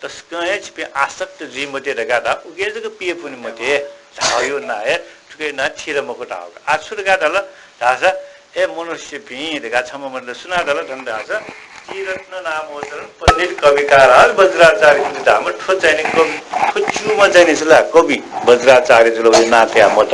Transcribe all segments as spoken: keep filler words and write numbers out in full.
तसकं हे छिपिं आसक्त जुइ मते धकाः धाः, उके जक पिए पुने मते धाःगु यानाः हे थुके यानाः थी ला मखु धाःगु। आः छु धकाः धाल धाःसा, ए मनुष्यपिं धकाः छम्ह मतलब सुनां धाल थन धाःसा, त्रिरत्न नामोच्चरण पण्डित कविकारहार वज्राचार्य जुल धाःम्ह थ्व चाहिँ नि कवि, थ्व च्यूम्ह चाहिँ नि छु ला कवि वज्राचार्य जुल, उके नां तया मत।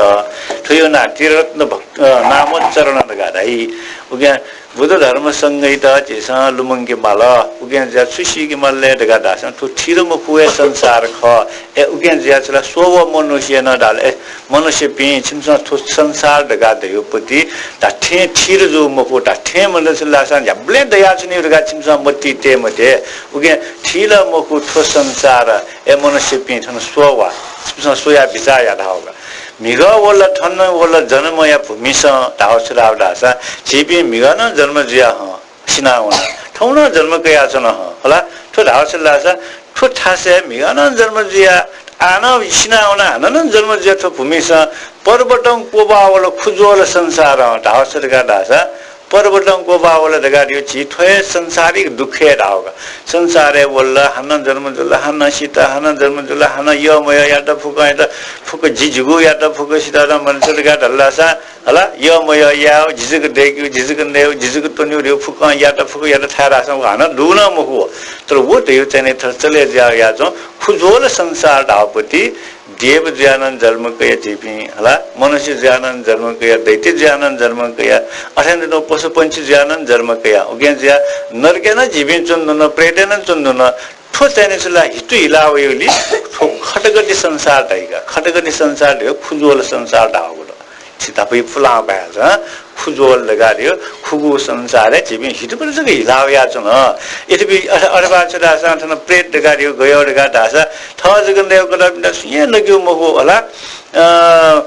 थ्व यानाः त्रिरत्न भक्त, अ, नामोच्चरण धकाः धाइ। उके बुद्ध धर्म संघयात झीसं लुमंके माल। उकिं जुयाः छु सीके माल ले धकाः धाःसा थ्व थीर मखु हे संसार खः। ए, उकिं जुयाः छु ला स्व व मनुष्य नं धाल, ए, मनुष्यपिं, छिमिसं थ्व संसार धकाः धयागु पति धात्थें थीर जू मखु, धात्थें मतलब छु ला धाःसा न्ह्याबलें दयाच्वनीगु धकाः छिमिसं मतिइ तये मते। उकिं थीर मखु थ्व संसार, ए, मनुष्यपिं, थन स्व वा, छिमिसं स्वयाः बिचाः या धाःगु का। म्हिगः वल, थन वल जन्मया भूमिसं धाःगु छु धाःगु धाःसा, झीपिं म्हिगः नं जन्म जुया हं, सिनावन, थौं नं जन्म कयाच्वन हं, हला। थ्व धाःगु छु धाःसा, थ्व थासय् म्हिगः नं जन्म जुया, आः नं सिनावन, हानं नं जन्म जुया थ्व भूमिसं, पर्वतं क्वब्वाः वल खुज्वल संसारं धाःगु छु धकाः धाःसा, पर्वतं क्वब्वाः वल धकाः धयागु झी थ्व हे संसारिक दुःखय् धाःगु का। संसारय् वल, हानं जन्म जुल, हानं सित, हानं जन्म जुल, हानं यःमयःयात फुक्कयात, फुक्क जि जिगुयात फुक्क सित नं मन्त धकाः धाल धाःसा, हला, यःमयः यायेगु, झिझिक दय्केगु, झिझिक नयेगु, झिझिक त्वनेगु धयागु फुक्कयात, फुक्कयात थाय् धाःसा व हानं दुगु नं मखु। तर व धयागु चाहिँ नि थन चले जुयाच्वंगु खुज्वल संसार धाःगु पति देव जुयाः नं जन्म कया झीपिं, हला, मनुष्य जुयाः नं जन्म कया, दैत्य जुयाः नं जन्म कया, अथें तुं पशुपंक्षी जुयाः नं जन्म कया। उकिं जुयाः नरकय् नं झीपिं च्वने धुन, प्रेतय् नं च्वने धुन। थ्व चाहिँ नि छु ला हितु हिला वयागुलिं थ्व खटगति संसार धाइ का। खटगति संसार धयागु खुज्वल संसार धाःगु दु। छितः पुलां पाय् ला, खुज्वल धकाः धयागु खुगू संसारय् झीपिं हितुपति जक हिला वयाच्वन। इथुपिं अथ-, अथवा छु धाःसा थन प्रेत धकाः धयागु गय् धकाः धाःसा थः जक नयेगु कतःपिन्त सुं हे नकेगु मखु, हला। अ,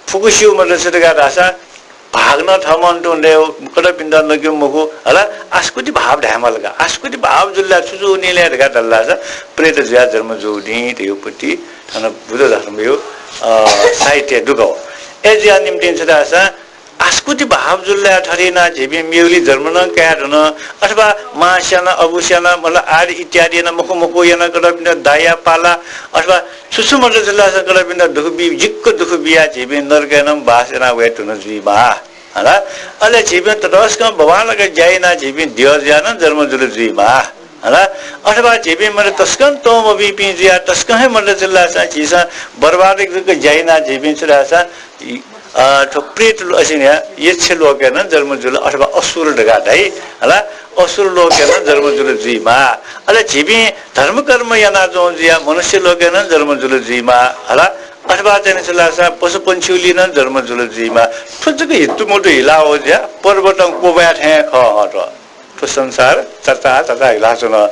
फुक्कसिगु मतलब छु धकाः धाःसा भाग नं थःम्हं तुं नयेगु, कतःपिन्त नकेगु मखु, हला। आसक्ति भाव धायेमाल का। आसक्ति भाव जुल ला छु जूगु नि ले धकाः धाल धाःसा प्रेत जुयाः जन्म जूगु नि धयागु पति थन बुद्ध धर्मया, अ, साहित्यय् दुगु। अय् जुयाः निंतिं छु धाःसा आसक्ति भाव जुल ला थथे यानाः झीपिं मेगुलिइ जन्म नं काये धुन, अथवा मां स्यानाः, अबु स्यानाः, मतलब आदि इत्यादि यानाः मखु मखु यानाः कतःपिन्त दाया पाला, अथवा छु छु मतलब छु ला धाःसा कतःपिन्त दुःख बी, जिक्क दुःख बियाः झीपिं नरकय् नं बास याना वये धुन जुइमाः। हला? अले झीपिं ततसकं बबांलाक ज्या यानाः झीपिं द्यः जुयाः नं जन्म जुल जुइमाः। हला? अथवा झीपिं मतलब तसकं तंम्ह बीपिं जुयाः तसकं हे मतलब छु ला धाःसा झीसं बरबाद जक ज्या यानाः झीपिं छु ला धाःसा इ-, अ, थ्व प्रेत लो-, असिं या, यक्ष लोकय् नं जन्म जुल अथवा असुर धकाः धाइ, हला, असुर लोकय् नं जन्म जुल जुइमाः। अले झीपिं धर्मकर्म यानाच्वंगु जुयाः मनुष्य लोकय् नं जन्म जुल जुइमाः, हला, अथवा चाहिँ नि छु ला धाःसा पशुपंक्षीगुलिइ नं जन्म जुल जुइमाः। थ्व जक हितुमतु हिला वःगु जुयाः पर्वतं क्वब्वाया थें खः हं थ्व। थ्व संसार चचा चचा हिलाच्वन।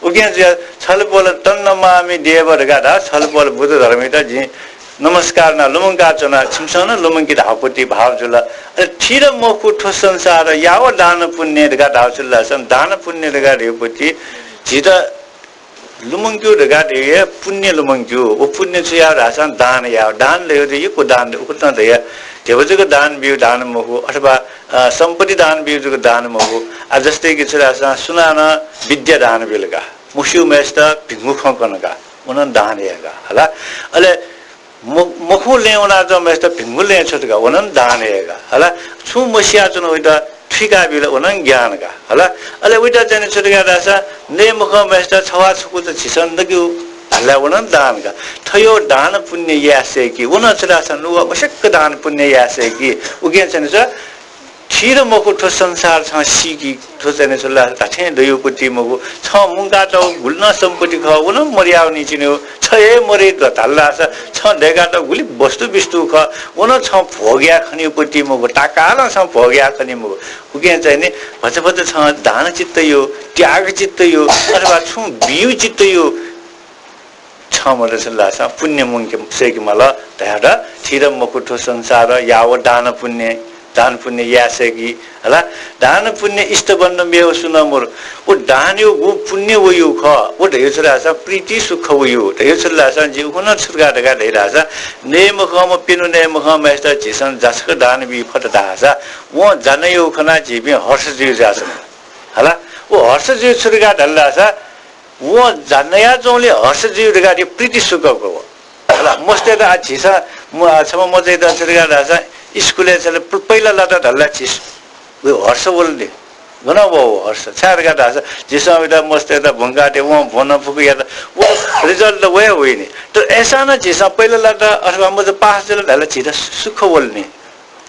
उकिं जुयाः छलपोल तन्नमामि देव धकाः धाः, छलपोल बुद्ध धर्मयात जिं नमस्कार यानाः लुमंकाच्वना, छिमिसं नं लुमंकि धाःगु पति भाव जुल। अले थीर मखु थ्व संसार याव दान पुण्य धकाः धाःगु छु ला धाःसा, दान पुण्य धकाः धयागु पति झीत लुमंकेगु धकाः धयागु हे पुण्य लुमंकेगु। व पुण्य छु याव धाःसा दान याव। दान धयागु यक्व दान दु, उकथं धयाः ध्यबा जक दान बीगु दान मखु, अथवा, अ, सम्पत्ति दान बीगु जक दान मखु। आ, जस्तै कि छु धाःसा सुनानं विद्या दान बिल का, मस्यूम्हय्सित भिंगु खँ कन का, व नं दान हे का, हला। अले म-, मखु लँय् वनाच्वंम्हय्सित भिंगु लँय् छ्वत का, व नं दान हे का, हला। छुं मसियाच्वन वइत थुइका बिल, व नं ज्ञान का, हला। अले वइत चाहिँ नि छु धकाः धाःसा नये मखंम्हय्सित छवाः छकूचा झीसं नकेगु धाल ला, व नं दान का। थ्व याव दान पुण्य याये सय्‌की, व नं छु धाःसा नुगः मस्यक्क दान पुण्य याये सय्‌की। उकिं चाहिँ नि छु थीर मखु थ्व संसार छं सीकि, थ्व चाहिँ नि छु ला धाःसा धात्थें दइगु पति मखु। छं मुंकातःगु गुलि नं सम्पत्ति खः, व नं मदयाव निंतिनिगु। छ हे मदइ धाल धाःसा छं दय्कातःगु गुलि वस्तु बिस्तु खः, व नं छं भोग याये खनीगु पति मखु, ताकालं छं भोग याये खनी मखु। उकिं चाहिँ नि भचा भचा छं दान चित्त याव, त्याग चित्त याव, अथवा छुं बीगु चित्त याव। छं मतलब छु ला धाःसा पुण्य मुंके सय्‌के माल धयाः धाः, थीर मखु थ्व संसार याव दान पुण्य, दान पुण्य याये सय्‌की, हला। दान पुण्य इष्टबन्धु मेव सुं नं मरु। व दानयागु पुण्य वइगु खः। व धयागु छु धाःसा प्रीति सुख वइगु। धयागु छु धाःसा जिं उखुन्हु छु धकाः धकाः धयागु धाःसा नये मखंम्ह, प्यन्हु नये मखंम्हय्सित झीसं जा छकः दान बी फत धाःसा वं जा नयागु खनाः झीपिं हर्ष जुइ जुयाच्वन, हला। व हर्ष जुइ छु धकाः धाल धाःसा वं जान्हयाच्वंगुलिं हर्ष जुइ धकाः धयो प्रीति सुखको व। हला, मस्तय्त आ झीसं म-, आ छम्ह मचाइत छु धकाः धाःसा स्कुलय् छले प-, पहिला लात धाल ला झी व हर्ष वल नि। गन व हर्ष? छाय् धकाः धाःसा झीसं वयात मस्तय्त भुंकाः धयो, वं भ्वं फुक्क यात, व result त व हे वइ नि। तर अय्सां नं झीसं पहिला लात अथवा मचा पास जुल धाल ला झीत सुख वल नि।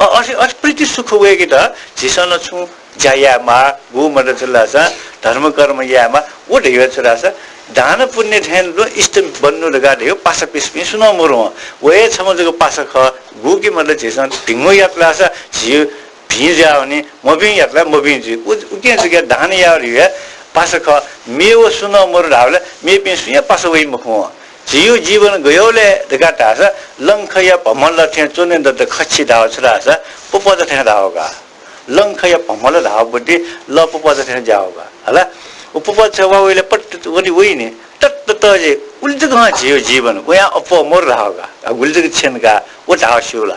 अ-, अथे, अथे प्रीति सुख वय्केत झीसं नं छुं ज्या यायेमाः, गु मतलब छु धाःसा धर्म कर्म यायेमाः, व धयो छु धाःसा दान पुण्य थें तुं इष्ट बन्नु धकाः धयो पासा पिस्पिं सुं नं मरु हं। व हे छम्ह जक पासा खः, गुकी मतलब झीसं भिंगु यात धाःसा झी भिं जुया वनी, मभिं यात ला मभिं जुइ। उ-, उकिं जक दान याः धयो हे पासा खः, मेव सुं नं मरु धाःबलय् मेपिं सुं हे पासा वइ मखु हं। झीयो जीवन गय् ले धकाः धाःसा लंखया भमल थें च्वने दत खच्छि धाः छु धाःसा पपज थें धाः का। लंखया भमल धाःबुति ल पपज थें ज्याः का। हला? उ पपज वा वइले पट्ट वने वइ नि। तत्त तजे उलि जक हं झीयो जीवन। वयां अप्वः मरु धाः का। आ गुलि जक छेन का। व धाः स्यू ला?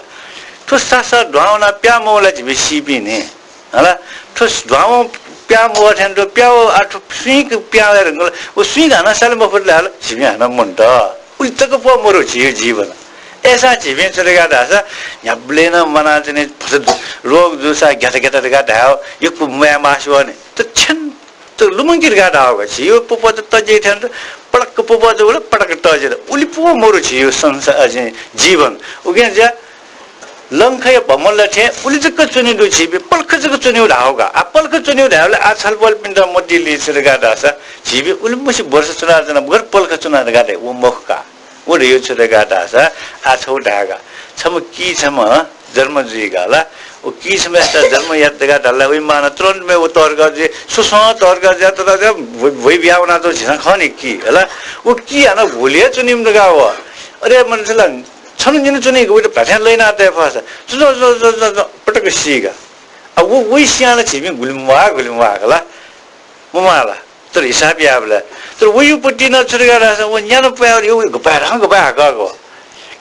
थ्व सासा ध्वां वनाः प्याः मवल ला झीपिं सीपिं नि। हला, थ्व ध्वावं प्याः मवः थें तुं प्याः वः, आ थ्व सुइक प्याः वये धुंकल, व सुइक हानं साले मफुत धाल, झीपिं हानं मन्त। उलि तक प्वः मरु झीयो जीवन। अय्सां झीपिं छु धकाः धाःसा, न्ह्याबलें नं म्वानाच्वनी, भचा रोग जूसा ग्यात ग्यात धकाः धायेव, यक्व म्वाये मास्ति वः नि। त छेन त लुमंकि धकाः धाः का, झीयो पपज तजे थें तुं, पटक्क पपज वल, पटक्क तजे। उलि प्वः मरु झीयो संसार, अ, जीवन। उकिं ज्या लंखया भमल थें उलि जक च्वने दु झीपिं, पलख जक च्वने धाः का। आ पलख च्वने धाःबलय् आ छलपोलपिन्त मतिइ छु धकाः धाःसा झीपिं उलिमछि वर्ष च्वनाच्वना, बगर पलख च्वना धकाः धाइ, व मखु का। व धयो छु धकाः धाःसा आ छगू धाय् का। छम्ह कि छम्ह जन्म जुइगु ला, व कि छम्हयात जन्म यात धकाः धाल ला, वइ मां नं तुरुन्त मे व तर्क जुइ, सुसं तर्क जुइ, तर वइ बिया वनाच्वं झीसं खः नि कि, हला। व कि हानं हुलिया च्वनीम्ह धकाः व। अरे, मनुष्य ला छन्हु निन्हु च्वनीगु, वइत भ्याथें लइना तये फःसा, च्वँ, च्वँ, च्वँ, च्वँ, च्वँ, च्वँ, पटक सीगु। आ, व, वइ सियां ला झीपिं गुलि म्वाः, गुलि म्वाः का ला? मम्वाः ला? तर हिसाब याःबलय्। तर वइ उपति नं छु धकाः धाःसा, व न्यान्हु प्वाः वरी, व गपाय् धां गपाय् हाकःगु।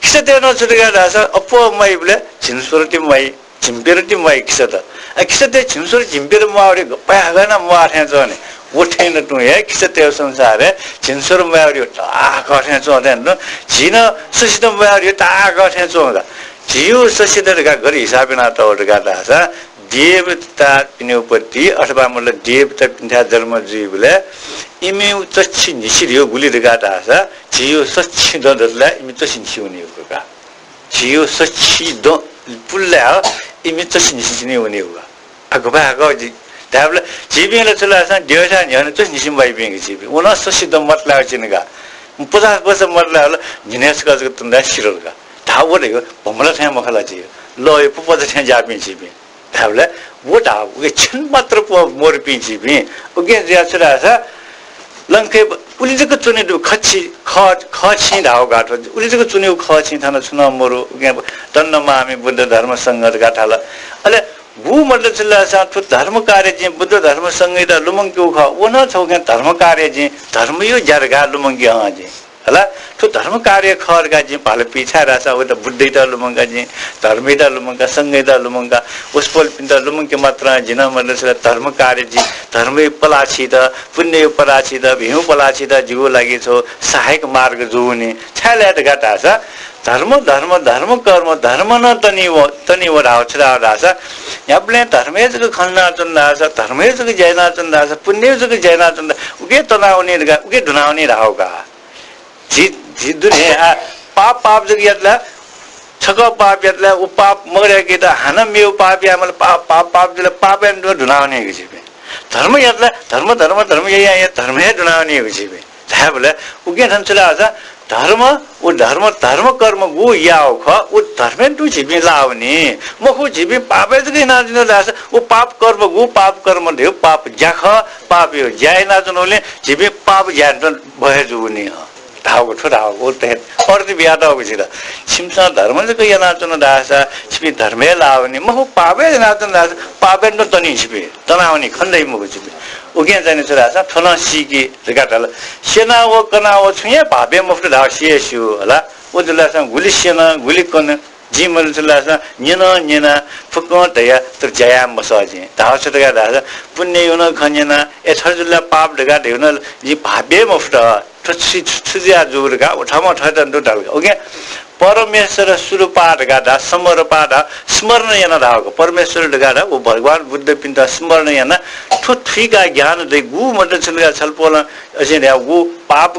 खिचातय् नं छु धकाः धाःसा, अप्वः म्वाइबलय् झिंस्वरति म्वाइ, झिंप्यरति म्वाइ खिचात। आ, खिचातय् झिंस्वर झिंप्यर म्वाः वरी, गपाय् हाकः नं म्वाः थें च्वं नि। व थें तुं हे खिचातय् संसारय् झिंस्वर म्वाः वरी, ताः हाकः थें च्वं थें तुं। झी नं ससित म्वाः वरी, ताः हाकः थें च्वं का। झीयो ससित धकाः गथे हिसाब यानातःगु धकाः धाःसा, देवतापिनि उपति अथवा मतलब देवतापिन्थाय् जन्म जुइबलय् इमि चच्छि न्हिसि धयो गुलि धकाः धाःसा, झीयो सच्छि दँ दत ला इमि चच्छि न्हिसि वनीगु का। झीयो सच्छि दँ पुलाय् इमि चच्छि न्हिसि चिने वनीगु का। आ, गपाय् हाकः जि धायेबलय् झीपिं ला छु धाःसा द्यःथाय् न्ह्यःने चच्छि न्हिसि म्वाइपिं का झीपिं। व नं ससि दँ मतलाय् चिन का। पचास वर्ष मतलाय् वल, न्हिनय् छकः जक तुं धाये सिधल का। धाः व धयो भमल थें मखु ला झीयो। लःयो पपज थें ज्याःपिं झीपिं। धाःबलय् व धाः, उके छेन मात्र प्वः मरुपिं झीपिं। उकिं जुयाः छु धाःसा, लंखय् उलि जक च्वने दु खच्छि, खः, खःछिं धाःगु का थ्व। उलि जक च्वनेगु खःछिं थन छुं नं मरु। उकिं तन्नमामि बुद्ध धर्म संघ धकाः धाल। अले गु मतलब छु धाःसा, थ्व धर्म कार्य जिं बुद्ध धर्म संघयात लुमंकेगु खः। व नं छगू खँ धर्म कार्य जिं, धर्मयो ज्या धकाः लुमंके हं जिं। हला, थ्व धर्म कार्य खः धकाः जिं भाःपिं, छाय् धाःसा वयात बुद्धयात लुमंका जिं, धर्मयात लुमंका, संघयात लुमंका, वसपोलपिन्त लुमंके मात्रं जिं नं मतलब छु धाःसा धर्म कार्य जिं, धर्मयो पलाः छीत, पुण्ययो पलाः छीत, भिंगु पलाः छीत जिगु लागि छगू सहायक मार्ग जूनि। छाय् ला धकाः धाःसा धर्म, धर्म, धर्म कर्म, धर्म नं तनी व, तनी व धाःगु छु धाःगु धाःसा, न्ह्याबलें धर्मय् जक खँ ल्हानाच्वन धाःसा, धर्मय् जक ज्या यानाच्वन धाःसा, पुण्यय् जक ज्या यानाच्वन धाःसा, उके तनावनी धकाः, उके दुनावनी धाःगु का। झी, झी दुने आ, पाप, पाप जक यात ला, छकः पाप यात ला, व पाप मगाय्केत हानं मेव पाप यायेमाल, पाप, पाप, पाप जुल, पाप यात दुनावनीगु झीपिं। धर्म यात ला, धर्म, धर्म, धर्म या, या, या, धर्म हे दुनावनीगु झीपिं। धायेबलय् उकिं थन छु धाःसा धर्म, व धर्म, धर्म कर्म गु याःगु खः, व धर्मय् तुं झीपिं लावनी। मखु, झीपिं पापय् जक यानाच्वन धाःसा, व पाप कर्म गु, पाप कर्म धयो पाप ज्या खः, पापयो ज्या यानाच्वंगुलिं झीपिं पाप ज्याय् तुं भय जूनि। धाःगु थ्व धाःगु, व त हे अर्थ बियातःगु झीत। छिमिसं धर्म जक यानाच्वन धाःसा, छिपिं धर्मय् लावनी। मखु, पापय् यानाच्वन धाःसा, पापय् तुं तनी छिपिं, तनावनी, खने दइ मखु छिपिं। उकिं चाहिँ छु धाःसा, थ्व नं सीकि धकाः धाल। स्यना व कना व छुं हे भाःपे मफुत धाःगु सि हे स्यू हला। व जुल धाःसा गुलि स्यन, गुलि कन, जिं मन्त छु धाःसा न्यना न्यना फुक्कं धया, तर ज्या याये मसः जिं। धाःसा छु धकाः धाःसा पुण्य यानाः खँ न्यना, ए थथे जुल ला पाप धकाः धयागु नं जिं भाःपे मफुत। थ्व छु, छु, छु जुयाः जूगु धकाः व थःम्हं थःत नं दु धाल का। उकिं परमेश्वर स्वरूपा धकाः धाः, समरूपा धाः, स्मरण याना धाःगु का। परमेश्वर धकाः धाः, व भगवान बुद्धपिन्त स्मरण याना, थ्व थुइका ज्ञान दइ, गु मन्त छु धकाः छलपोलं अझ न्ह्याः गु पाप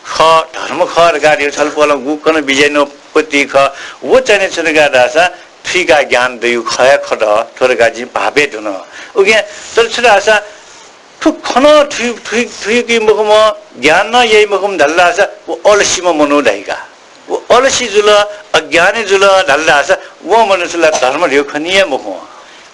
खः, धर्म खः धकाः धयागु छलपोलं गु कन बिज्याइगु पति खः, व चाहिँ छु धकाः धाःसा थुइका ज्ञान दइगु खः हे खः द, थ्व धकाः जिं भाःपे धुन। उकिं तर छु धाःसा थ्व खँ नं थुइ, थुइ, थुइकी मखुम्ह, ज्ञान नं याइ मखुम्ह धाल धाःसा व अलसीम्ह मनू धाइ का। व अलसी जुल, अज्ञानी जुल धाल धाःसा वं मन्त छु ला धर्म धयागु खनी हे मखु।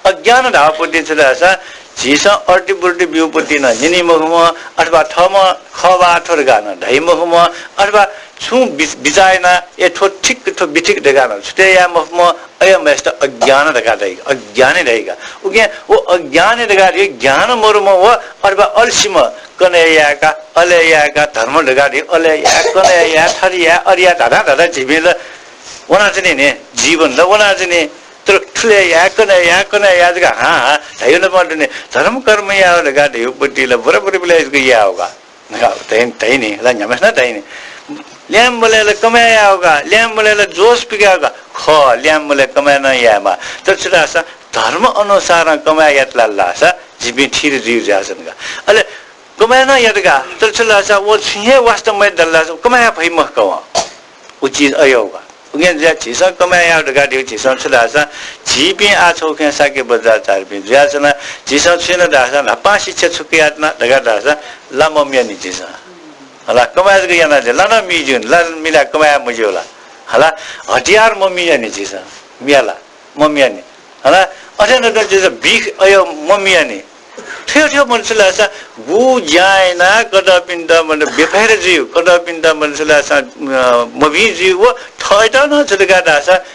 अज्ञान धाःगु पति छु धाःसा झीसं अर्तिबुर्ति ब्यूगु पति नं न्यनी मखुम्ह, अथवा थःम्हं खः वा थ्व धकाः नं धाइ मखुम्ह, अथवा छुं बि-, बिचाः यानाः ए थ्व ठीक, थ्व बिथिक धकाः नं छुटे याये मफुम्ह, अय्‌म्हय्‌सित अज्ञान धकाः धाइ, अज्ञानी धाइ का। उकिं व अज्ञानी धकाः धयागु ज्ञान मरुम्ह व अथवा अलसीम्ह, कन्हय् यायेका, अले यायेका, धर्म धकाः धयागु अले याये, कन्हय् याये, थथे याये, अथे याये धाधां धाधां झीपिं ला वनाच्वनी नि, जीवन ला वनाच्वनी। तर थुलि याये, कन्हय् याये, कन्हय् याये जक हां हां धाइगु नं मदुनि। धर्म कर्म यायेगु धकाः धयागु पति ला बुराबुरीबलय् जक यायेगु का। धकाः धाइ, धाइ नि, ला न्ह्याम्हसिनं धाइ नि। ल्याय्म्ह बलय् ला कमाय् यायेगु का, ल्याय्म्ह बलय् ला जोश पिकायेगु का। खः, ल्याय्म्ह बलय् कमाय् नं यायेमाः। तर छु धाःसा धर्म अनुसारं कमाय् यात धाल धाःसा झीपिं थिर जुइ जुयाच्वन का। अले कमाय् नं यात का, तर छु धाःसा व छुं हे वास्ता मयात धाल धाःसा कमाय् याये फइ मखु का वं। उ चिज अय् का। उकिं जुयाः झीसं कमाय् यायेगु धकाः धयागु झीसं छु धाःसा झीपिं आः छगू खँय् शाक्य वज्राचार्यपिं जुयाच्वना। झीसं छु याना धाःसा न्हापां शिक्षा छु कयाच्वना धकाः धाःसा ला ममिया नि झीसं। हला, कमाय् जक याना जुइ, ला नं मि ज्यू नि, ला मिलाः कमाय् याये मज्यू ला। हला, हतियार ममिया नि झीसं, मिया ला? ममिया नि। हला, अथे नं झीसं बिख अय् ममिया नि। थ्व थ्व मन्त छु धाःसा गु ज्या यानाः कतःपिन्त मन्त बेफाइदा जुइगु, कतःपिन्त मन्त छु धाःसा, अ, मभिं जुइगु, व थःत नं छु धकाः धाःसा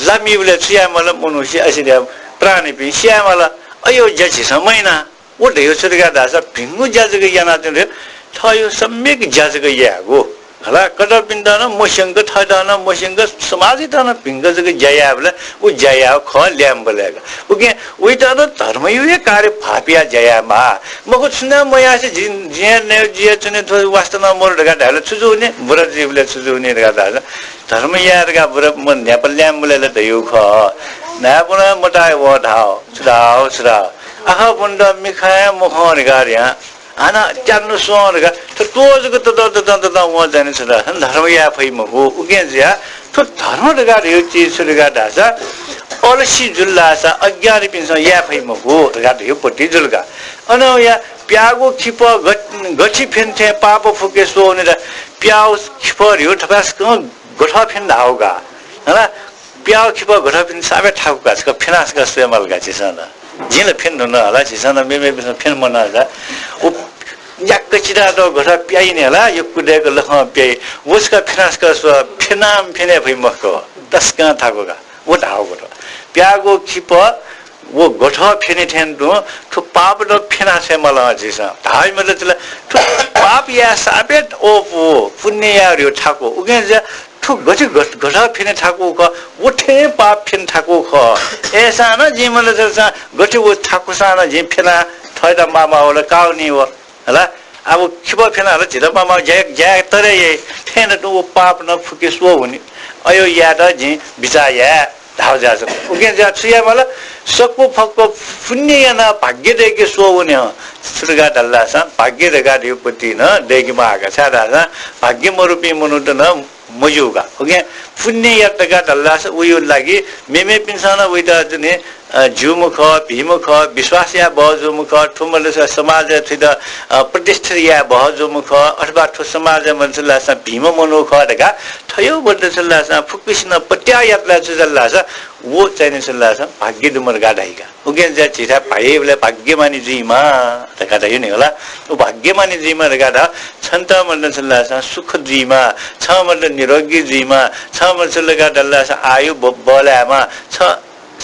ला मीबलय् छु याये माल, मनुष्य असिद्या प्राणीपिं सियाये माल। अय् ज्या झीसं मयाना। व धयागु छु धकाः धाःसा भिंगु ज्या जक यानाच्वने, थःगु सम्यक ज्या जक यायेगु। हला, कतःपिन्त नं मस्यंक, थःत नं मस्यंक, समाजयात नं भिंक जक ज्या यायेबलय् व ज्या यायेगु खः ल्याय्म्ह बलय् का। उकिं वइत नं धर्मया हे कार्य भाःपियाः ज्या यायेमाः। मखु, छुं नं मयासें जि, जिं हे नये, जि हे च्वने, थ्व वास्ता नं मरु धकाः धायेबलय् छु जुइ नि, बुरा जुइबलय् छु जुइ नि धकाः धाःसा धर्म याये धकाः बुरा म न्हाय्पं ल्याय्म्ह बलय् ला धयागु खः। न्हाय्पं मताः वं धाः, छु धाः, छु धाः। आखः ब्वनेत मिखा हे मखं धकाः धयां हानं त्यानु स्वं धकाः थ्व त्वःजुक ततं ततं ततं वं चाहिँ छु धाःसा धर्म याये फइ मखु। उकिं जुयाः थ्व धर्म धकाः धयागु चिज छु धकाः धाःसा अलसी जुल धाःसा अज्ञानीपिन्सं याये फइ मखु धकाः धयागु पति जुल का। अन वया प्याःगु खिपः गथ-, गथि फ्यने थें पाप फुके स्वः वनी ला। प्याःगु खिपः धयागु थपाय्सकं गथः फ्यने धाःगु का। हला, प्याःगु खिपः गथः फ्यने सापय् थाकु का, छकः फ्यना छकः स्वये माल का झीसं ला। जिं ला फ्यने धुन हला, झीसं नं मेमेपिन्सं फ्यने मना का। व याक्क चितातःगु गथः प्याइ नि हला, यक्व दय्क लखं प्याइ। व छकः फ्यना छकः स्व, फ्यनां फ्यने फइ मखु, तसकं थाकु का। व धाःगु गथः। प्याःगु खिपः व गथः फ्यने थें तुं थ्व पाप नं फ्यना छ्वये माल हं झीसं। धाःगु मतलब छु ला, थ्व पाप याये सापय् अःपु, पुण्य याये धयागु थाकु। उकिं जुयाः थ्व गथे गथ-, गथः फ्यने थाकु खः, व थें पाप फ्यने थाकु खः। अय्सां नं जिं मतलब छु ला, गथे व थाकुसां नं जिं फ्यना थःत माःमाः वल, काः वनी व। हला, अब खिपः फ्यना हला, झीत माःमाः ज्या, ज्या तरे याइ, थें तुं व पाप नं फुके स्वः वनी। अय् यायेत जिं बिचाः याये धाःगु जुयाच्वन। उकिं जुयाः छु याये माल? सक्व फक्व पुण्य यानाः भाग्य दय्के स्वः वने हं। छु धकाः धाल धाःसा भाग्य धकाः धयागु पति नं दय्के माः का। छाय् धाःसा भाग्य मरुपिं मनूत नं मज्यू का। उकिं पुण्य यात धकाः धाल धाःसा वयागु लागि मेमेपिन्सं नं वइत चाहिँ, अ, ज्यूम्ह खः, भिंम्ह खः, विश्वास याये बहःजूम्ह खः, थ्व मतलब छु ला समाजय् थुइत, अ, प्रतिष्ठित याये बहःजूम्ह खः, अथवा थ्व समाजय् मतलब छु ला भिंम्ह मनू खः धकाः थज्याःगु मतलब छु ला फुक्कसिनं पत्याः यात ला छु धाल धाःसा व चाहिँ छु ला भाग्य दुम्ह धकाः धाइ का। उकिं जुयाः झीथाय् भाय् याइबलय् भाग्यमानी जुइमा धकाः धाइ नि हला। व भाग्यमानी जुइमा धकाः धाः, छन्त मतलब छु ला सुख जुइमा, छ मतलब निरोगी जुइमा, छ मतलब छु ला धाल धाःसा आयु ब-, बलायेमा, छ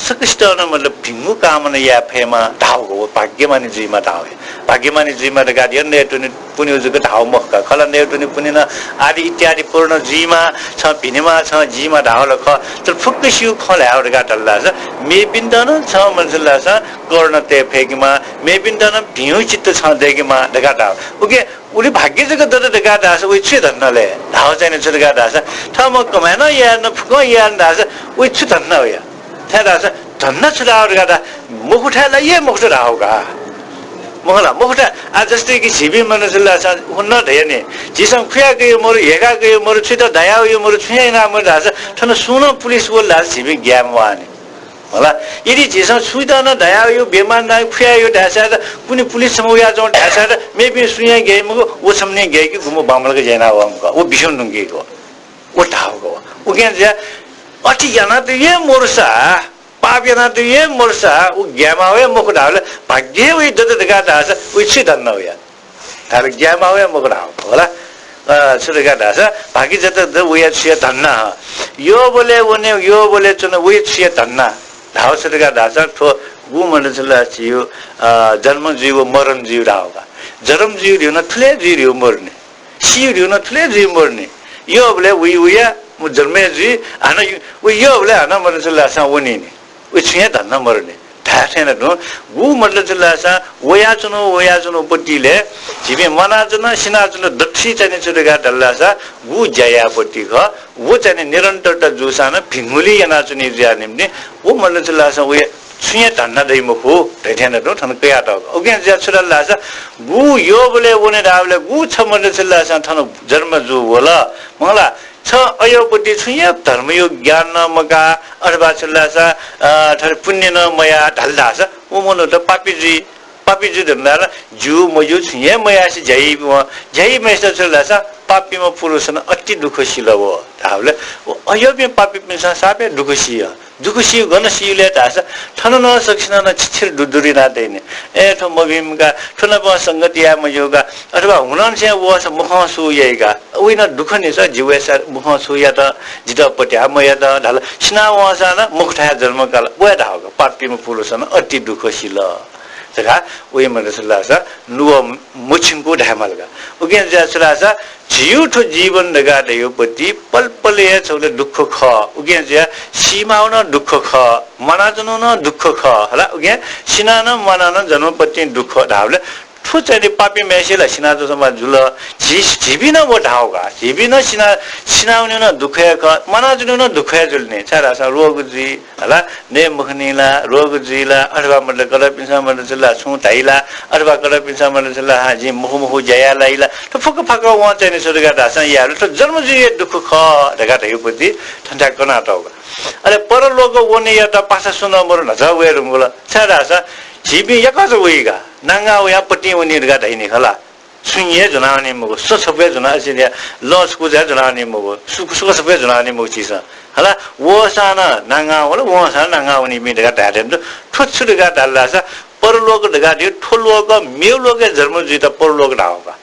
सकसितं नं मतलब भिंगु कामना याये फयेमा धाःगु, व भाग्यमानी जुइमा धाःगु। भाग्यमानी जुइमा धकाः यन नयेत्वने पुन्यु जक धाःगु मखु का। खला नयेत्वने पुन्यु नं आदि इत्यादि पूर्ण जुइमा, छं भिनेमा, छं जीमा धाःगु ला खः। तर फुक्कसिगु खँ ल्हायेगु धकाः धाल धाःसा मेपिन्त नं छं मतलब धाःसा करुणा तये फयेकेमा, मेपिन्त नं भिंगु चित्त छं दयेकेमा धकाः धाःगु। उकिं उलि भाग्य जक दत धकाः धाःसा वइ छु धन्दा ले? धाःगु चाहिँ नि छु धकाः धाःसा थःम्हं कमाय् नं याये न, फुकं याये न धाःसा वइ छु धन्दा वया? छाय् धाःसा धन्दा छु धाःगु धकाः धाः, मखुथाय् ला हे मखुत धाःगु का। मखु ला, मखुथाय्। आ, जस्तै कि झीपिं मनूत ला सा हुन धया नि, झीसं खुया गयो मरु, हेका गयो मरु, छुइत धया यो मरु, छु याना मरु धाःसा थन सुं नं पुलिस वल धाःसा झीपिं ग्याये म्वाः नि। होला, यदि झीसं छुइत नं धया यो, बेमान नं खुया यो धाःसा त कुने पुलिस छम्ह वया जं धाःसा त मेपिं सुं हे ग्याइ मखु, व छम्ह नं ग्याइ कि गुम्ह बांमलाक ज्या याना वंगु का, व बिस्युं धुंकीगु। व धाःगु का। उकिं ज्या अथे याना त हे मरुसा, पाप याना त हे मरुसा, उ ग्याये माःगु हे मखु धाःबलय् भाग्य हे वइ दत धकाः धाःसा वइ छु धन्दा वया? धाःबलय् ग्याये माःगु हे मखु धाःगु का, होला। अ, छु धकाः धाःसा भाग्य जत दत वया छु हे धन्दा हँ। यःबलय् वने, यःबलय् च्वने वया छु हे धन्दा धाःगु छु धकाः धाःसा थ्व गु मतलब छु ला झीगु, अ, जन्म जुइ व मरण जुइ धाःगु का। जन्म जुइ धइगु नं थुलि जुइ धइगु मरुनि। सी धइगु नं थुलि जुइ मरुनि। यःबलय् वइ वया, व जन्म हे जुइ, हानं यु-, व यःबलय् हानं मतलब छु ला सा वनी नि। व छुं हे धन्दा मरुनि। धाये थें नं तुं, गु मतलब छु ला सा वयाच्वनु, वयाच्वनु पतिले झीपिं म्वानाच्वन, सिनाच्वन दथुइ चाहिँ नि छु धकाः धाल ला सा गु ज्या याये पति खः, व चाहिँ नि निरन्तरता जूसां नं भिंगुलिं यानाच्वनी जुया निम्तिं व मतलब छु ला सा वया छुं हे धन्दा दइ मखु धइ थें नं तुं थन कयातःगु। उकिं जुया छु धाल ला सा गु यःबलय् वने धाःबलय् गु छ मतलब छु ला सा थन जन्म जू वल। मखु ला छ अयःपति छुं हे धर्मयो ज्ञान नं मकाः, अथवा छु ला सा, अ, थथे पुण्य नं मयाः धाल धाःसा व मनूत पापी जुइ। पापी जुइ धुन धाःसा ज्यू मज्यू छुं हे मयासे ज्या याइपिं वं, ज्या याइपिं मय्‌सित छु ला सा पापीम्ह पुरुषं अति दुःख सिल व धाःबलय् व अयःपिं पापीपिन्सं साप हे दुःख सिइ। दुःख सिइ गन सिइ ले धाःसा थन नं सकसिनं नं छिछिर दुदुरि याना तइनि। ए, थ्व मभिंम्ह का, थ्व नाप संगति याये मज्यू का, अथवा हुनंनिसें वःसा मुखं सु याइ का। वइ नं दुःख नि सा, जि वय्‌सा मुखं सु यात, जितः पत्याः मयात धाल। सिना वंसां नं मखुथाय् जन्म काल। व हे धाःगु का, पापीम्ह पुरुषं अति दुःख सिल धकाः वइ मतलब छु ला सा नुगः मछिंकु धायेमाल का। उकिं जुया छु ला सा झीगु थ्व जीवन धकाः धइगु पति पलपलय् हे छगू दुःख खः। उकिं जुया सीमाःगु नं दुःख खः, म्वानाच्वनु नं दुःख खः। हला, उकिं सिनाः नं म्वानाः नं जन्म पतिं दुःख धाःबलय् थ्व चाहिँ नि पापीम्हय्‌सित ला सिनाच्वंसां मा जुल। झी, झीपिं नं व धाःगु का। झीपिं नं सिना, सिनावनेगु नं दुःख हे खः, म्वानाच्वनेगु नं दुःख हे जुल नि। छाय्‌धाःसा रोग जुइ, हला, नये मखनी ला, रोग जुइ ला, अथवा मतलब कतःपिन्सं मतलब छु ला छुं धाइ ला, अथवा कतःपिन्सं मतलब छु ला हां जिं मखु मखु ज्या याये लाइ ला, थ्व फुक्क फाक्क वं चाहिँ नि छु धकाः धाःसां याये ला, थ्व जन्म जुइ हे दुःख खः धकाः धइगु पति थन्थाय् कनातःगु का। अले परलोक वनेयात पासा सुं नं मरु न्हाचः वये धुंकल। छाय्‌धाःसा झीपिं याकःचा वइ का, नांगां वयां पतिं वनी धकाः धाइ नि खला। छुं हे ज्वनावनी मखु, सँ छपु हे ज्वना, अझ लँ छकूचा हे ज्वनावनी मखु, सुख, सुख छपु हे ज्वनावनी मखु झीसं। हला, वःसां नं नांगां वल, वंसां नं नांगां वनीपिं धकाः धाये धुन। थ्व छु धकाः धाल धाःसा परलोक धकाः धइगु थ्व लोक मेगु लोकय् जन्म जुइत परलोक धाःगु का।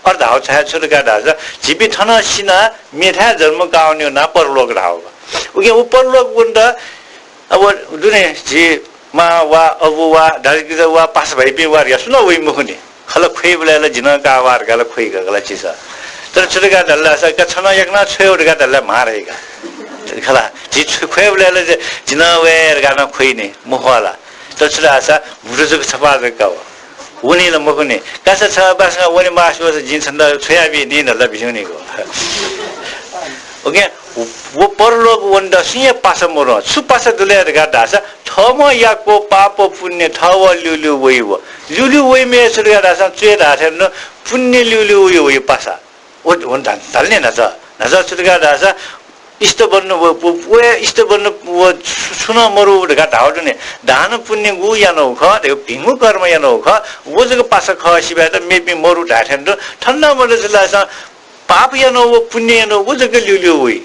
अथे धाःगु छाय् छु धकाः धाःसा झीपिं थनं सिनाः मेथाय् जन्म काःवनेगु नां परलोक धाःगु का। उकिं व परलोक वनेत अब दुने झी मां वा अबु वा दाजुकिजा वा पासा भाइपिं वा धकाः सुं नं वइ मखुनि। खला ख्वइबलय् ला जि नं का वा धकाः ला ख्वइ का खला झीसं। तर छु धकाः धाल धाःसा का छ नं याकनं छ्वये धकाः धाल ला म्हार हे का। खला झी छु ख्वइबलय् ला जि नं वये धकाः नं ख्वइ नि मखु ला। तर छु धाःसा म्हुतु जक छपाः जक का व। वनी ला मखुनि। कासा छ बासं वने मास्ति वःसा जिं छन्त छ्वयाबी नि धल ला बिस्युं निगु। उकिं व परलोक वनेत सुं हे पासा मरु। छु पासा दु ले धकाः धाःसा थःम्हं याक्व पाप पुण्य थः व ल्यूल्यू वइ व। ल्यूल्यू वइम्ह छु धकाः धाःसा च्वय् धाःथें नं पुण्य ल्यूल्यू वइ व पासा। व, व धाल नि न्हाचः। न्हाचः छु धकाः धाःसा इष्ट बन्धु व, व, व इष्ट बन्धु व छु, छु नं मरु धकाः धाःगु दु नि। दान पुण्य गु यानागु खः, धइगु भिंगु कर्म यानागु खः, व जक पासा खः सिबय् त मेपिं मरु धाःथें तुं। थन नं मतलब छु धाःसा पाप यानागु व पुण्य यानागु व जक ल्यूल्यू वइ।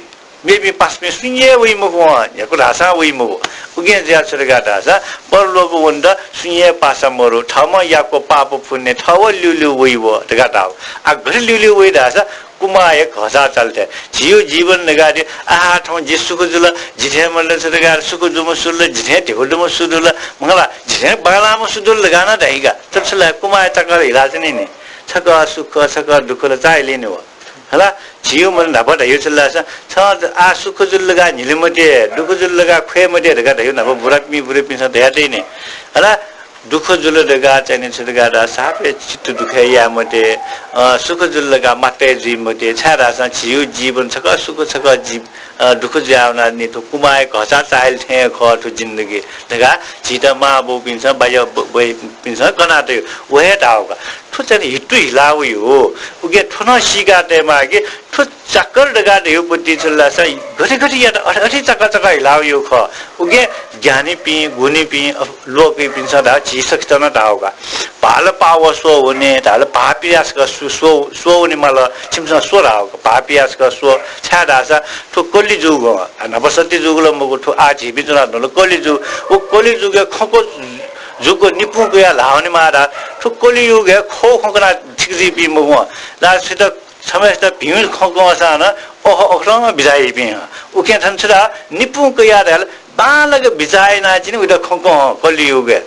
मेपिं पासापिं सुं हे वइ मखु, वं न्ह्याकु धाःसां वइ मखु। उकिं जुयाः छु धकाः धाःसा परलोक वनेत सुं हे पासा मरु। थःम्हं याक्व पाप पुण्य थः व ल्यूल्यू वइ व धकाः धाःगु। आ, गथे ल्यूल्यू वइ धाःसा कुमाःया घःचाः चाल थें। झीयो जीवन धकाः दे, आहा, थौं जि सुख जुल, जि थें मदुल छु धकाः सुख दुम्ह सु दु, जि थें धिबा दुम्ह सु दु, मखु ला, जि थें बांलाःम्ह सु दु धकाः नं धाइ का। तर छु ला, कुमाःया चाकः हिलाच्वनी नि। छकः सुख, छकः दुःख ला चाःहिली नि व। हला, झीयो मन न्हापा धयो छु ला, छ, छ आ सुख जुल धकाः न्हिले मते, दुःख जुल धकाः ख्वये मते धकाः धयो न्हापा बुरापिं बुरापिन्सं धया दइ नि। हला, दुःख जुल धकाः चाहिँ नि छु धकाः धाःसा सापय् चित्त दुःखय् याये मते, अ, सुख जुल धकाः मात्तय् जुइ मते, छाय् धाःसा झीयो जीवन छकः सुख छकः जी-, अ, दुःख जुयावनाः नि थ्व कुमाःया घःचाः चाःहिल थें खः थ्व जिन्दगी धकाः झीत मां बौपिन्सं, बाज्या ब-, बहिनिपिन्सं कनातयो। व हे धाःगु का। थ्व चाहिँ नि हितु हिलावयो। उकिं थ्व नं सीका तयेमाः कि थ्व चाकर धकाः धयो पति छु ला धाःसा गथे गथे यात अथे अथे चाकर चाकर हिलावयो खः। उकिं ज्ञानीपिं, गुणीपिं, अ, लोकपिन्सं धाः, झी सकसितं नं धाःगु का। भाःला पाः व स्वः वने, धाःला भाःपिं यासक सु-, स्वः, स्वः वने माल, छिमिसं स्व धाःगु का। भाःपिं यासक स्व, छाय् धाःसा थ्व कलिजुग, आ, न्हापा सत्य जुग ला मखु, थ्व आः झीपिं च्वनाच्वंगु ला कलिजुग। व कलिजुगय् खंक जुक निपुं कयाः ल्हाः वनेमाः धाः। थ्व कलियुगय् खः खँ कनाः ठीक जुइपिं मखु। ला छित छम्हय्सित भिं खँ कंसां नं अख-, अखतं बिचाः याइपिं हं। उकिं थन छु धाः, निपुं कयाः धाःसा बांलाक बिचाः यानाः जिं उइत खँ कं कलियुगय्।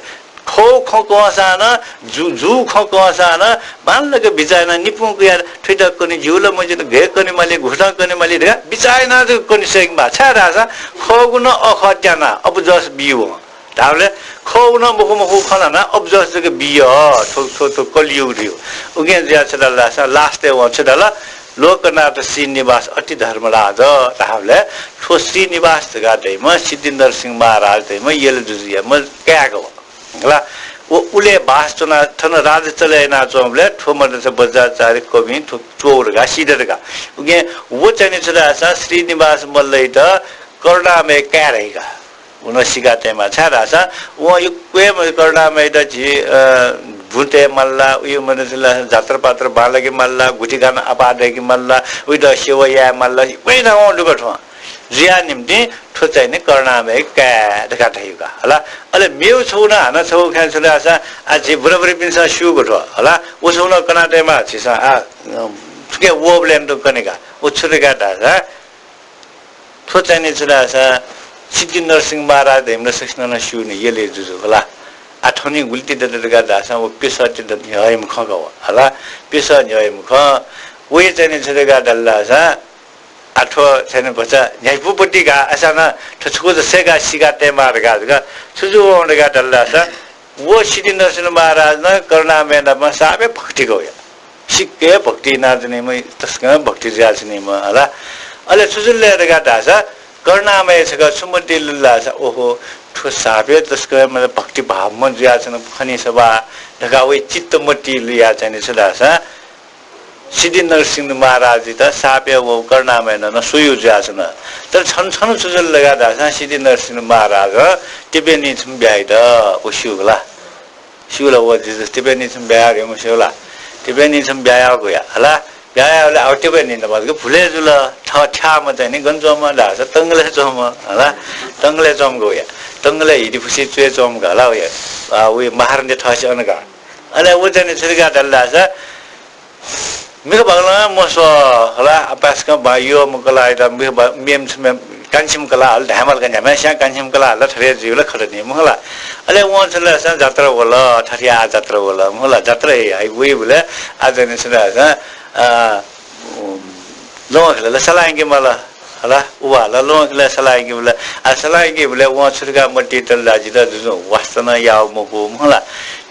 खः खँ कंसां नं, जु-, जू खँ कंसां नं बांलाक बिचाः यानाः निपुं कयाः थुइत कने ज्यू ला मज्यू, गय् कने माली, गुकथं कने माली धकाः बिचाः यानाः जक कने सय्केमाः। छाय् धाःसा खःगु नं अखः त्यानाः अपजस बी वं। धाःबलय् खःगु नं मखु मखु खँ ल्हानाः अपजस जक बिया, थ्व, थ्व, थ्व कलियुग धयो। उकिं जुयाः छु धाल धाःसा last-य् वं छु धाल, लोकनाथ श्रीनिवास अति धर्मराज धाःबलय् थ्व श्रीनिवास धकाः धइम्ह सिद्धिनरसिंह महाराज धइम्ह यल जुजुयाम्ह काय् खः। हला, व उलय् बास च्वनाः थन राज्य चले यानाच्वंबलय् थ्व मदुस वज्राचार्य कविं थ्व च्वः धकाः सीत धकाः। उकिं व चाहिँ नि छु धाःसा श्रीनिवास मल्लयात करुणामय काय् धाइ का। व नं सीका तयेमाः, छाय् धाःसा वं यक्व हे करुणामययात झी, अ, बुँ तये माल ला, उयो मदुस ला जात्रापात्रा बांलाके माल ला, गुथिखाना अपाः दय्के माल ला, उइत सेवा याये माल ला, यक्व हे नं वं दुःख थ्वं। जुया निम्तिं थ्व चाहिँ नि करुणामय काय् धकाः धाइगु का, हला। अले मेगु छगू नं हानं छगू खँ छु धाःसा, आ, झी बुराबुरीपिन्सं स्यूगु थ्व, हला। व छगू नं कना तयेमाः झीसं, आ, अ, थुके वःबलय् नं कने का। व छु धकाः धाःसा, थ्व चाहिँ नि छु धाःसा सिद्धिनरसिंह महाराज धइम्ह ला सकसिनं नं स्यू नि, यल जुजु, हला। आ, थन गुलि ति दत धकाः धाःसा व प्यसः ति दत न्ह्यःयाम्ह खँ का व, हला। प्यसः न्ह्यःयाम्ह खँ। व हे चाहिँ नि छु धकाः धाल धाःसा, आ, थ्व चाहिँ नि भचा न्ह्याइपुपति का, अय्सां नं थ्व छकू जक सय्काः सीका तयेमाः धकाः, धकाः छु जुल वं धकाः धाल धाःसा, व सिद्धिनरसिंह महाराज नं करुणामय नाप साप हे भक्ति का वया। सिक्क हे भक्ति यानाच्वनीम्ह, तसकं भक्ति जुयाच्वनीम्ह, हला। अले छु जुल ले धकाः धाःसा, करुणामय छकः छु मतिइ लुल धाःसा, ओहो, थ्व साप हे तसकं हे मतलब भक्तिभावम्ह जुयाच्वन खनी सफा धकाः वया चित्त मतिइ लुयाः चाहिँ नि छु धाःसा, सिद्धिनरसिंह महाराजयात साप हे व करुणामयं नं स्वयागु जुयाच्वन। तर छन्हु छन्हु छु जुल धकाः धाःसा सिद्धिनरसिंह महाराजं तिबेनी छम्ह ब्याहा यात, व स्यूगु ला? स्यूगु ला? व जितः तिबेनी छम्ह ब्याहा याः धइम्ह स्यूगु ला? तिबेनी छम्ह ब्याहा याःगु या, हला। ब्याहा याःबलय् आः तिबेनी नाप जक भुले जुल। थः थ्याःम्ह चाहिँ नि गन च्वंम्ह धाःसा तंगलय् च्वंम्ह, हला। तंगलय् च्वंम्ह का वया। तंगलय् हिति फुसि च्वय् च्वंम्ह का, हला, वया। आ, वया महारण्य थःसित अन का। अले व चाहिँ नि छु धकाः धाल धाःसा, मिखा बांलाक मस्वः, हला, अपाय्सकं बां यःम्ह कलाःयात मिखा बा-, मेम्ह छम्ह कान्छिम्ह कलाः हल धाये माल का, न्ह्याम्हस्यां कान्छिम्ह कलाः हल, थथे जुइबलय् खत नि, मखु ला। अले वं छु धाःसा जात्रा वल, थथे आः जात्रा वल, मखु ला, जात्रा हे आः वइबलय् आः चाहिँ नि छु धाःसा, अ, लुँखिलाय् ला सलाह यंके माल। हला, उबलय् लुँखिलाय् सलाह यंकेबलय्, आ, सलाह यंकेबलय् वं छु धकाः मतिइ तल धाःसा, जितः जुजुं वास्ता नं याःगु मखु, मखु ला।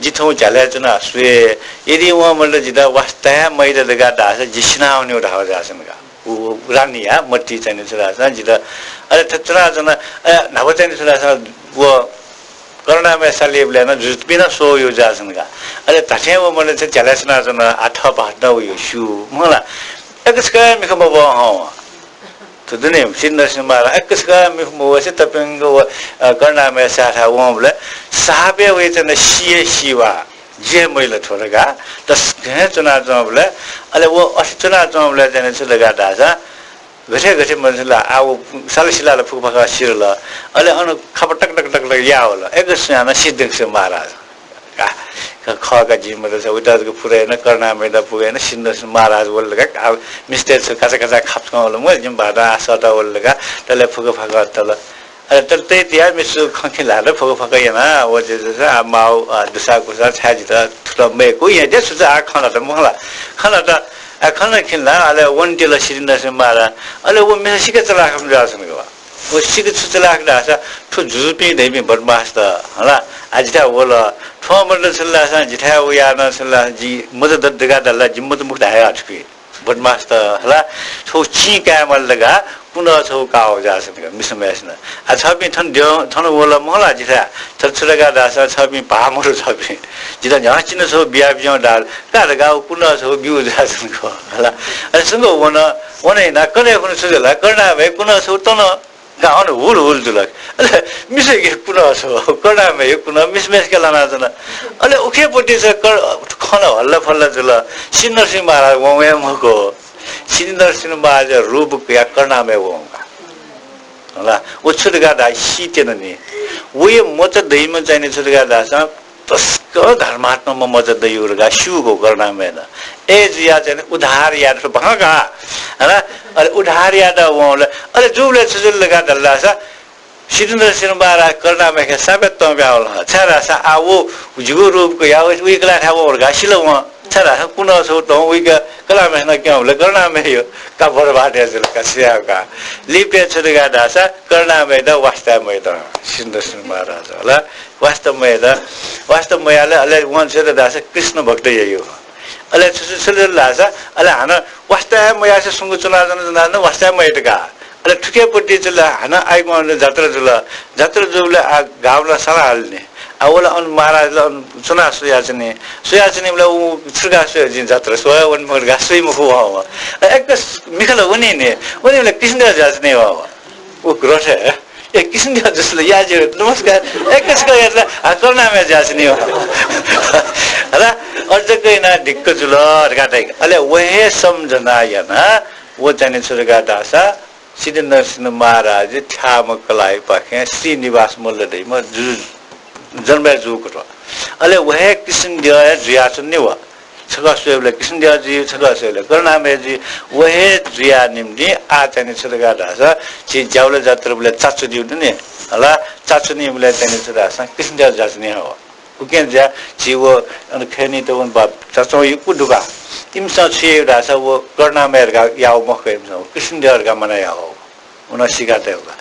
जि थौं झ्यालय् च्वनाः स्वये। यदि वं मतलब जितः वास्ता हे मयात धकाः धाःसा, जि सिनावनेगु धाःगु जुयाच्वन का। उ, उ रानीया मतिइ चाहिँ नि छु धाःसा जितः, अले थथे च्वनाच्वन, अले न्हापा चाहिँ नि छु धाःसा व करुणामय सालीबलय् नं जुजुपिं नं स्वःगु जुयाच्वन का। अले धात्थें व मतलब चाहिँ झ्यालय् च्वनाच्वन, आ, थः भाःत नं वयागु स्यू, मखु ला। एकछकं मिखा मब्वं हं वं। थ्व दु नि, सिद्धिनरसिंह महाराज एकछकं मिखा मब्वंसे तप्यंक व, अ, करुणामय साःथाय् वंबलय् साप हे वया चाहिँ नि सी हे सी वा, जि हे मजिल थ्व धकाः तसकं हे च्वनाच्वंबलय्, अले व अथे च्वनाच्वंबलय् चाहिँ नि छु धकाः धाःसा, गथे गथे मजिल, आ, व साला सिलाल फुक्क फक्क सिधल। अले अन खापा टक टक टक टक याः वल। एकछकं सिद्धिनरसिंह महाराज का, खः का जिं मत छ, उता जक पुरय् याना, करुणामययात पुगय् याना, सिद्धिनरसिंह महाराज वल धकाः, आ, मिस्तय् छु काचा काचा खापा वल, म जिं भाःतं आः सःता वल धकाः, तले फुक फाक तल। अले तर तय् तिया मिसु खँ खिंला, फुक फाक याना, व जे जे आ माउ, आ, दुसा कुसा छाय् जितः थुत मय्कू, याँ दे सुचा आ खँ ल्हात, मखु ला। खँ ल्हात, आ खँ ल्हात खिंला, अले वने तिल सिद्धिनरसिंह महाराज, अले व मिसा सिके चलाख जुयाच्वंगु वा। व सिके छु चलाख धाःसा, थ्व जुजुपिं धइपिं बदमासत, हला, आ जिथाय् वल, थ्वं मत छु ला धाःसा, जिथाय् वयाः नं छु ला धाःसा, जि मचा दत धकाः धाल ला, जि मचा मखु धाये आ थुपिं। बदमासत, हला, छगू चिं काये माल धकाः कुन्हः छगू काः वःगु जुयाच्वन का मिसाम्हय्सिनं। आ, छपिं थन द्यः, थन वल मखु ला जिथाय्, थन छु धकाः धाःसा छपिं भाः मदु छपिं। जितः न्ह्याः चिन्ह छगू बियाबिज्याहुँ धाल का धकाः व कुन्हः छगू ब्यूगु जुयाच्वन का, हला। अले सुंक वन, वन याना कन्हय् खुन्हु छु जुल, करुणामय कुन्हः छगू तन। का अन हुल हुल जुल। अले मिसाके कुन्हः छगू, करुणामय कुन्हः मिसाम्हय्सिके लानाच्वन। अले उखेपट्टि छु कर-, खँ हल्ला फल्ला जुल। सिद्धिनरसिंह महाराज वं वये मखु। सिद्धिनरसिंह महाराजया रूप कयाः करुणामय वं का। हला, व छु धकाः धाःसा सी त्यन नि। वया मचा दइम्ह चाहिँ नि छु धकाः धाःसा तसकं धर्मात्मा मचा दइगु धकाः स्यूगु करुणामयनं। अय् जुयाः चाहिँ नि उद्धार यायेत भंका। हला, अले उद्धार यायेत वंबलय्, अले जूबलय् छु जुल धकाः धाल धाःसा, सिद्धिनरसिंह महाराज करुणामयके सापय् तं ब्यावल हं। छाय् धाःसा आ व जिगु रूप कयाः वइ, वइ कलाःथाय् वं धकाः सिल वं। छाय् धाःसा कुन्हः छगू तं वइक कलाःम्हय्सिनं क्यंबलय् करुणामय का बरबाद जुल का, सिया का। लिपय् छु धकाः धाःसा करुणामययात वास्ता याये मयात सिद्धिनरसिंह महाराज, हला। वास्ता मयात, वास्ता मयाले अले वं छु यात धाःसा कृष्ण भक्त याइगु। अले छु छु छु जुल धाःसा, अले हानं वास्ता हे मयासे सुंक च्वनाच्वन, च्वनाच्वन वास्ता हे मयात का। अले थुखेपट्टि जुल, हानं आइगु जात्रा जुल। जात्रा जूबलय् आ गावला साला हालनि। आ वल अन महाराज ला अन च्वनाः स्वयाच्वनी। स्वयाच्वनीबलय् उ छु धकाः स्वये जिं जात्रा स्वये वने मखु धकाः स्वइ मखु वं। अले एक मिखाल वनी नि, वनीबलय् कृष्णद्यः जुयाच्वनी वं। उ रथय् ए, कृष्णद्यः जुल, या ज्यू, नमस्कार। ए, कसकं यात ला, आ, करुणामय जुयाच्वनी। हला, अझ कयाना दिक्क जुल धकाः धाइ। अले व हे सम्झना याना, व चाहिँ नि छु धकाः धाःसा, सिद्धिनरसिंह महाराज थ्याःम्ह कलाःयापाखें श्रीनिवास मल्ल धइम्ह जु-, जन्म जूगु दु। अले व हे कृष्णद्यः हे जुयाच्वनी व। छकः स्वयेबलय् कृष्णद्यः जुइ, छकः स्वयेबलय् करुणामय जुइ। व हे जुया निम्तिं आः चाहिँ नि छु धकाः धाःसा, झी ज्यावला जात्राबलय् चाच्वनीगु दु नि। हला, चाच्वनीबलय् चाहिँ नि छु धाःसा कृष्णद्यः जुयाच्वनी हं। उकिं जुया झी व अन खय्‌नीत वन बा चाच्वंगु यक्व दु का। इमिसं छु याइ धाःसा व करुणामय धकाः याःगु मखु का इमिसं, कृष्णद्यः धकाः मानय् याःगु। व नं सीका तयेगु का।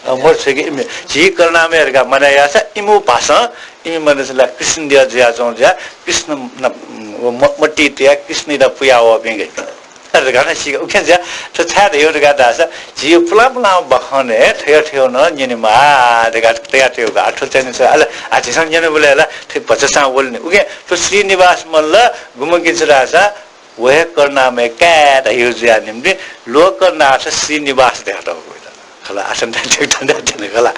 अ, मर छ्वय्‌के इमि झी करुणामय धकाः मानय् याःसा इमिगु भासं इमि मनूतय्‌सं ला कृष्णद्यः जुयाच्वं जुया कृष्ण न-, व म-, मतिइ तयाः कृष्णयात पुया वःपिं गय्। अरे धकाः नं सीका। उकिं जुया थ्व छाय् धयागु धकाः धाःसा झी पुलां पुलां बाखनय् थय् थय् नं न्यनेमाः धकाः तयातयागु का। आ थ्व चाहिँ नि छु, अले आ झीसं न्यनेबलय् ला थ्व भचा सां वल नि। उकिं थ्व श्रीनिवास मल्ल गुम्ह कि छु धाःसा व हे करुणामय काय् धयागु जुया निम्तिं लोकनाथ श्रीनिवास धयातःगु खला। आसन दान ठेक धन दान खला।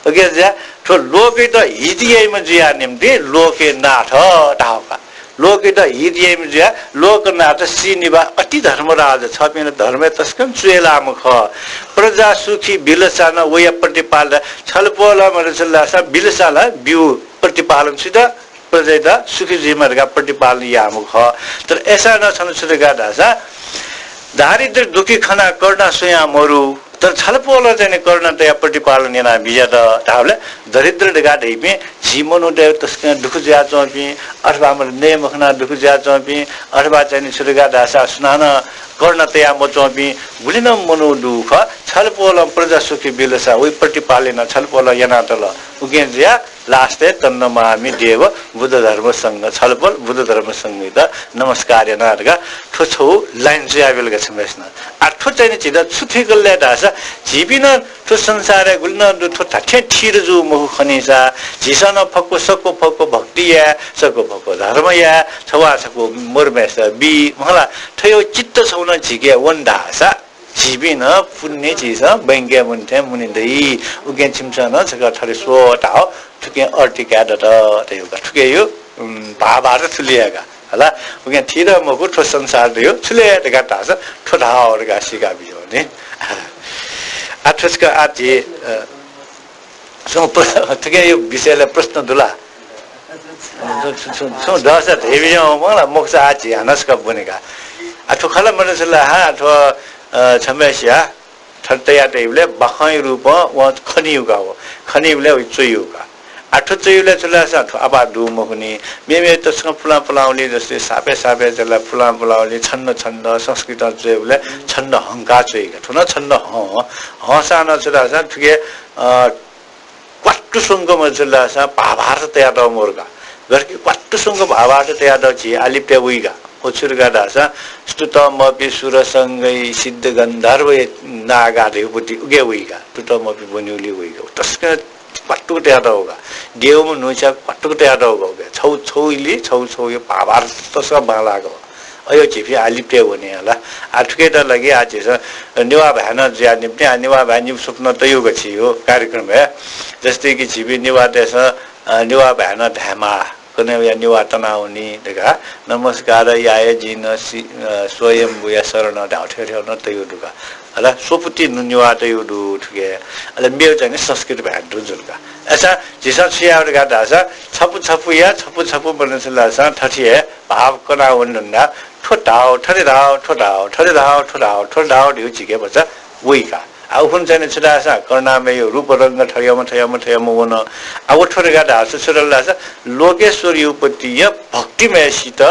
उकिं जुया थ्व लोकयात हित याइम्ह जुया निम्तिं लोकनाथ धाःगु का। लोकयात हित याइम्ह जुया लोकनाथ श्रीनिवास अति धर्मराज, छपिं नं धर्मय् तसकं च्वय् लाःम्ह खः। प्रजा सुखी विलसा नं वया प्रतिपाल, छलपोलं मत छु धाःसा विलसा ला ब्यू प्रतिपालन छित प्रजायात सुखी जुइमा धकाः प्रतिपालन याःम्ह खः। तर अय्‌सां नं छन्हु छु धकाः धाःसा, दारिद्र दुःखी खनाः करुणा स्वयां मरु, तर छलपोलं चाहिँ नि करुणा तयाः प्रतिपालन यानाः बिज्यात धाःबलय् दरिद्र धकाः धइपिं झी मनूतय् तसकं दुःख जुयाच्वंपिं अथवा मत नये मखनाः दुःख जुयाच्वंपिं अथवा चाहिँ नि छु धकाः धाःसा सुनानं करुणा तयाः मच्वंपिं गुलि नं मनू दु खः। छलपोलं प्रजा सुखी विलसा वइ प्रतिपालन छलपोलं यानातल। उकिं जुया last-य् तन्नमामि देव बुद्ध धर्म संघ, छलपोल बुद्ध धर्म संघयात नमस्कार याना धकाः थ्व छगू line जुयाबिल का छम्हय्‌सिनं। आ थ्व चाहिँ नि झीत छु थुइकल धाःसा झीपिं नं थ्व संसारय् गुलि नं दु, थ्व धात्थें थिर जू मखु खनीसा झीसं नं फक्व सक्व फक्व भक्ति याये, सक्व फक्व धर्म याये, छवा छक्व मरुम्हय्‌सित बी, मखु ला, थ्व चित्त छगू नं झीके वन धाःसा झीपिं नं पुण्य झीसं बैंकय् मुने थें मुने दइ। उकिं छिमिसं नं छकः थथे स्व धाःगु, थुकिं अर्ती काये दत धयागु का। थुकिया, उम्, भावार्थ थुलि हे का। हला, उकिं थिर मखु, थ्व संसार धयागु थुलि हे धकाः धाःसा थ्व धाःगु धकाः सीका बिज्याहुँ नि। आ, थ्व छकः आ झी, अ, सुं प्र-, थुकिया विषयलय् प्रश्न दु ला? छु, छु, छु, छु दःसा धयाबिज्याहुँ मखु ला, मखुसा आः झी हानं छकः ब्वने का। आ, थ्व खला मदु छु ला, हा, थ्व, अ, छम्हय्सिया थथे तयातइबलय् बाखंया रूपं वं खनीगु का व। खनीबलय् वइ च्वइगु का। आ, थ्व च्वइबलय् छु ला सा थ्व आपाः दु मखुनि। मेमेगु तसकं पुलां पुलांवली जस्तै सापय् सापय् जला पुलां पुलांवली, छन्द छन्द संस्कृतं च्वइबलय् छन्द हंकाः च्वइ का। थ्व नं छन्द हं, हंसां नं छु ला सा थुके, अ, क्वातुस्वंक मजू ला सा भावार्थ तयातःगु मरु का। गथे कि क्वातुस्वंक भावार्थ तयातःगु झी आः लिपतय् वइ का। व छु धकाः धाःसा स्तुतमपि सुरसंगैः सिद्धगन्धर्वैः नागा धइगु पति उके वइ का। स्तुतमपि ब्वनीगुलिइ वइ का। तसकं क्वातुक तयातःगु का। देव मनूया क्वातुक तयातःगु का। छगू छगू इलि, छगू छगूया भावार्थ तसकं बांलाःगु का। अय् झीपिं आः लिपतय् वने हला। आः थुकेत लागि आः झीसं नेवाः भाय् नं जुया निंतिं आः नेवाः भाय् निपु स्वपु नं तयागु का झीगु कार्यक्रमय्। जस्तै कि झीपिं नेवाःतय्सं, अ, नेवाः भाय् नं धायेमाः। कन्हय् वया नेवाः तनावनी धकाः नमस्कार याये जिं सि-, अ, स्वयम्भूया शरण धाःगु थथे थथे नं तयागु दु का। अले स्वपुति नु नेवाः तयागु दु थुके। अले मेगु चाहिँ नि संस्कृत भाय् दु जुल का। अय्सां झीसं छु याये धकाः धाःसा छपु छपुया छपु छपु मनुष्य लाःसां थथे हे भाव कनावने धुन ला, थ्व धाव, थथे धाव, थ्व धाव, थथे धाव, थ्व धाव, थ्व धाव धइगु झीके भचा वइ का। आ, उखुन्हु चाहिँ नि छु धाःसा करुणामय रूप रंग थयम्ह, थयम्ह, थयम्ह वन। आ, व थ्व धकाः धाःसा छु धाल धाःसा लोकेश्वर युपतिया भक्तिमय्सित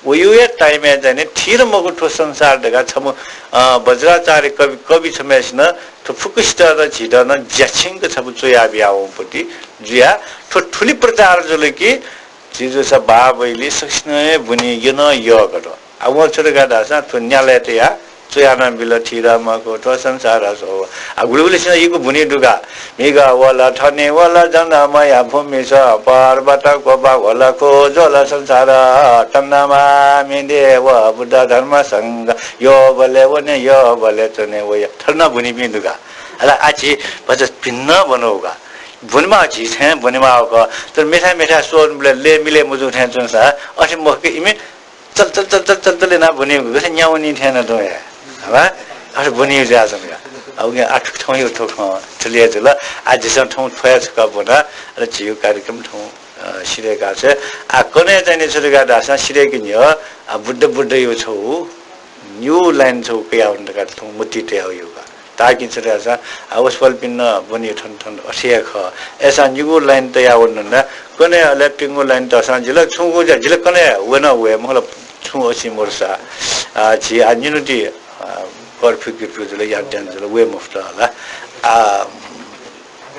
वयागु हे time-य् चाहिँ नि थिर मखु थ्व संसार धकाः छम्ह, अ, वज्राचार्य कवि, कवि छम्हय्सिनं थ्व फुक्कसित नं झीत नं ज्याछिंक छपु च्वया बियावंपति जुया थ्व थुलि प्रचार जुल कि झी जूसा बाबैले सकसिनं हे ब्वनीगु नं यःगु दु। आ, वं छु धकाः धाःसा थ्व न्यालय् तयाः च्वया नं बिल, थिर मखु थ्व संसार सो। आ, गुलिगुलिसिनं इगु ब्वनी दु का। म्हिगः वल, थने वल, जन्मया भूमि स, पर्वत क्वबा वल, खो ज्वल संसार। तन्नमामि देव बुद्ध धर्म संघ, योबलय् वने, योबलय् च्वने वया। थन नं ब्वनीपिं दु का। अले आः झी भचा भिन्न ब्वनागु का। ब्वनेमाः झी थें ब्वनेमाःगु का। तर मेथाय् मेथाय् स्वःबलय् लय् मिलय् मजूगु थें च्वंसा अथे मखु कि इमि चल, चल, चल, चल, चल, चल यानाः ब्वनीगु, गथे न्यावनी थें नं तुं हे, हला? अथे ब्वनीगु जुयाच्वन का। आ, उकिं आः थुकथं हे थ्व खँ थुलि हे जुल। आः झीसं थौं थ्व हे छकः ब्वना, अले झीगु कार्यक्रम थौं, अ, सिधय् का छ्वये। आः कन्हय् चाहिँ नि छु धकाः धाःसा सिधय्के न्ह्यः, आ, बुद्ध, बुद्धयागु छगू न्यू line छगू कयावने धकाः थौं मतिइ तयागु का। ताकि छु धाःसा, आ, वसपोलपिन्त ब्वनी थन थन अथे हे खः। अय्सां निगू line तयावने धुन ला, कन्हय् अले पिंगू line तःसां जिल छुंगू जा, जिल कन्हय् वये नं वये, मखु ला छुं असी मरुसा। आ, झी आ निन्हुति, आ, कर्फ्यू किर्फ्यू जुल, याकडाक जुल, वये मफुत हला। आ,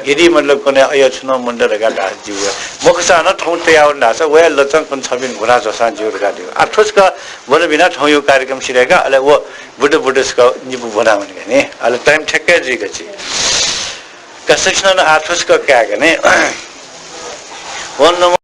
यदि मतलब कन्हय् अय् छुं नं मन्त धकाः धाःसा ज्यू हे। मखुसां नं थौं तयावने धाःसा वया लचं कन्हय् छपिं घुना ज्वःसां ज्यू धकाः धइगु। आ, थ्व छकः ब्वना बिना थौंयागु कार्यक्रम सिधय्का, अले व बुद्ध बुद्ध छकः निपु ब्वना वने का नि। अले time ठ्याक्कै जुइका झी। का सकसिनं नं आः थ्व छकः काय्का नि। ओम नमो